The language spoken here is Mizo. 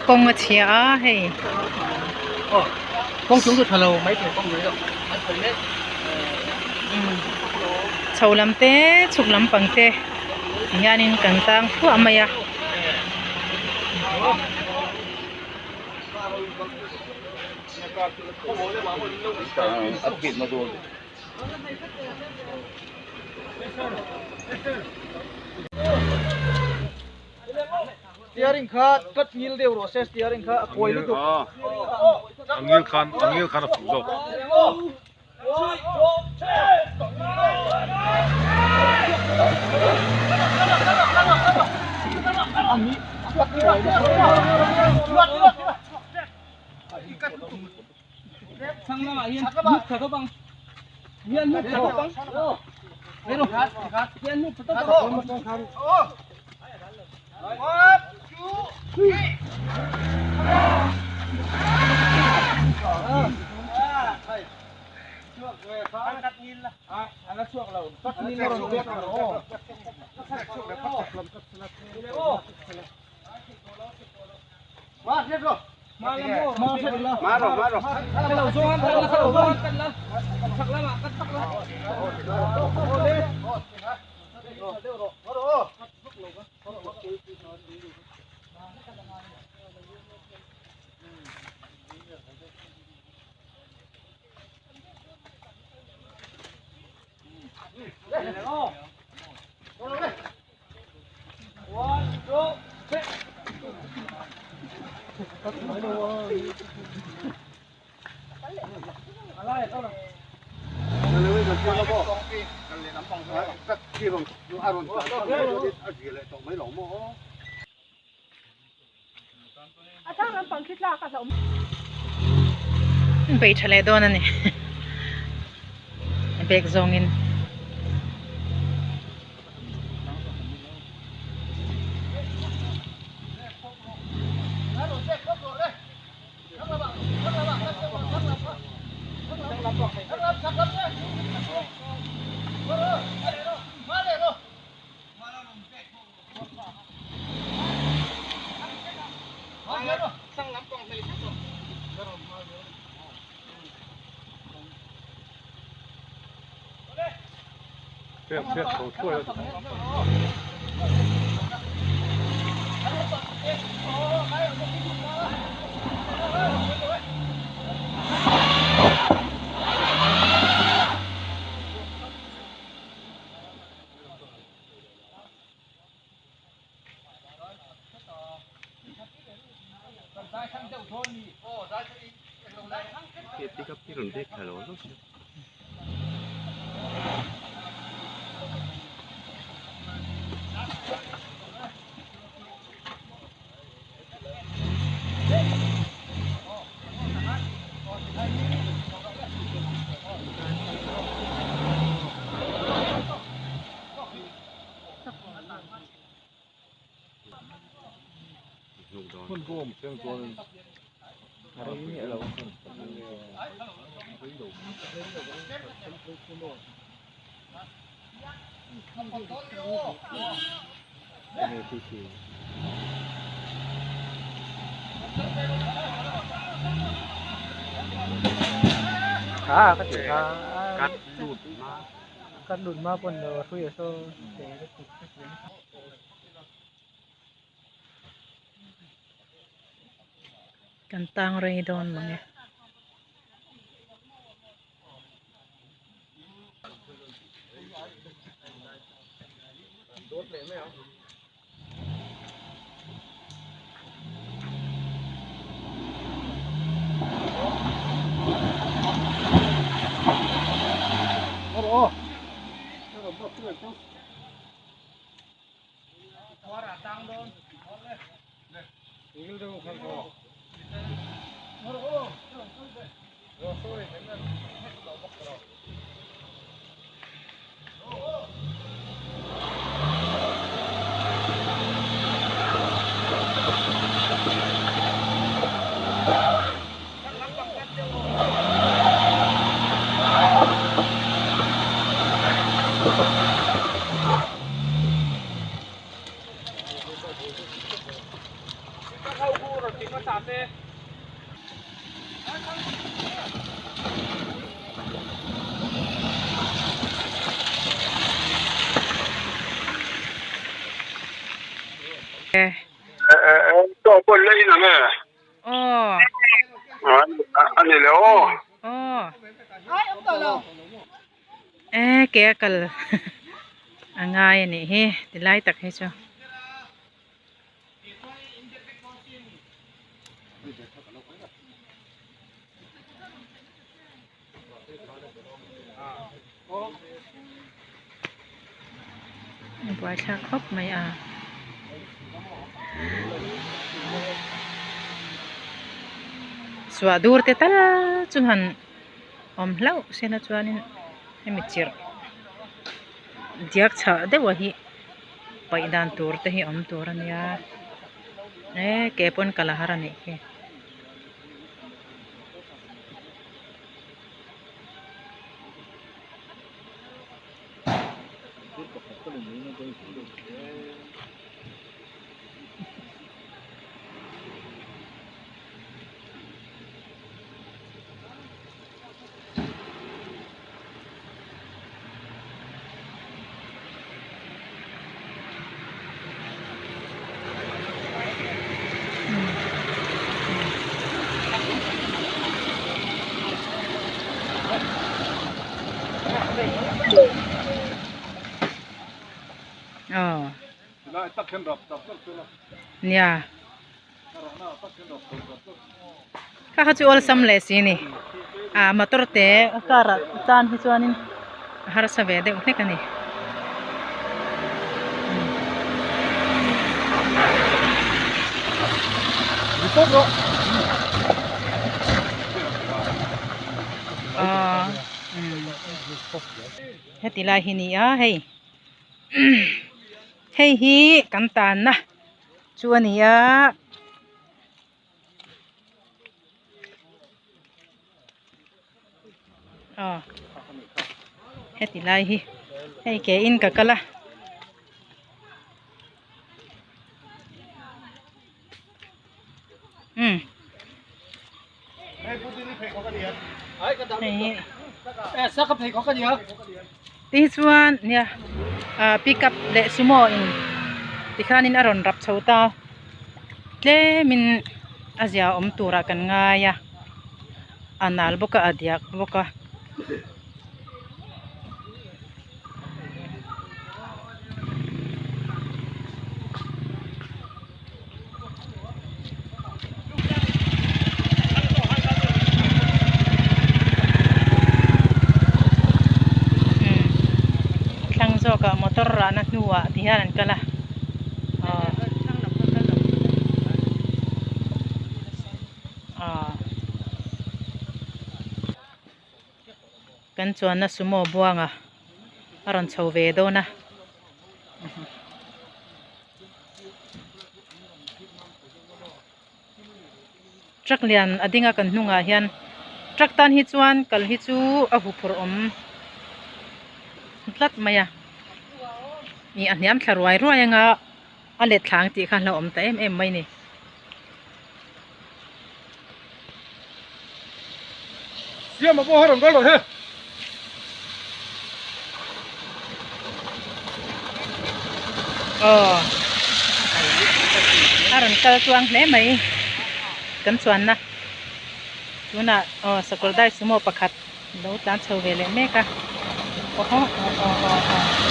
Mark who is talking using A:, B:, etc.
A: Kawng a chhia a hei. Chho lam te chhuk lampang te ti hianin kan tang thluah mai a.
B: Steering kha cut ngil deuh rawh se steering kha a kawi lutuk.
C: A ngil khan a ngil khan a fuh zawk.
A: Bei tha leh dawn a ni a bag zawngin. Kan tang rei dawn mang e. Aw. Aw. E ke a kal a ngai a nih hi ti lai tak hi chu. A buaithlak khawp mai a. Suah dur te tal chu han awm hlauh sela chuanin hemi chirh diak chhah deuh a hi paih dan tur te hi awm tur a nia e ke pawn kal a har a nih hi. Nia kha kha chu awlsam leh si a ni ah motor te car ah tan hi chuanin a harsa ve deuh hlek a ni. Aw heti lai hi a ni a hei hei hi kan tanna chu a ni a. Aw heti lai hi hei ke in ka kal a. Umm hei chuan nia ah pickup leh sumo in tikhanin a rawn rap chho ta tlemin a zia awm turah kan ngai a a nal bawk a a diak bawk a. Thlang zawkah motor rahna hnuah ti hian an kal a aw aw kan chuanna sumo buanga a rawn chho ve dawn a. Truck lian a ding a kan hnungah hian truck tan hi chuan kal hi chu a huphurh awm tlat mai a ih a hniam thla ruai ruai anga a let thlang tih kha a hlauhawm ta em em mai a ni. Aw a rawn kal chuang hle mai kan chuanna tunah aw sakawr dai sumo pakhat lo tlan chho ve leh mek a aw aw aw aw aw.